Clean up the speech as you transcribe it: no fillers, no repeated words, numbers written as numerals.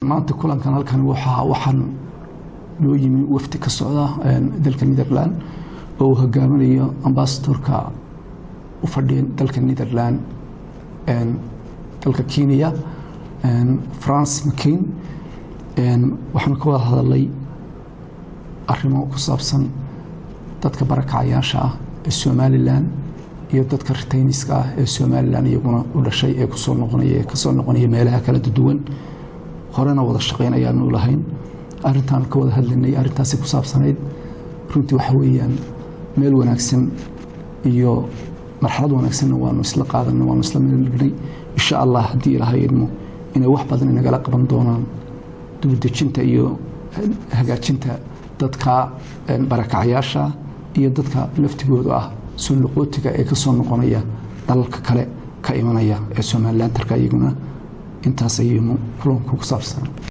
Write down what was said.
Maanta kulankan halkan waxaan noo yimi wafdi ka socda dalka Netherland oo uu hogaaminayo ambasadorka u fadhiya dalka Netherland dalka Kenya, Frans Mckin. Waxaanu ka wada hadalay arrimo ku saabsan dadka barakacayaasha ah ee Somaliland iyo dadka returnees-ka ah ee Somaliland iyaguna u dhashay ee kusoo noqonaya, ee kasoo noqonaya meelaha kala duwan. Horena wada shaqeyn ayaanu lahayn. Arrintaan ka wada hadlaynay arrintaasi ku saabsanayd. Runtii waxa weeyaan meel wanaagsan iyo marxalad wanaagsanna waanu isla qaadanay, waanu isla meelgnay. Insha Allah, haddii Ilaahay idmo, inay wax badan inagala qaban doonaan dibudejinta iyo hagaajinta dadka barakacayaasha iyo dadka laftigooda ah soo noqootiga ee kasoo noqonaya dalalka kale ka imanaya ee Somaliland tarka iyaguna. Intaas ayaynu kulanku ku saabsanaa.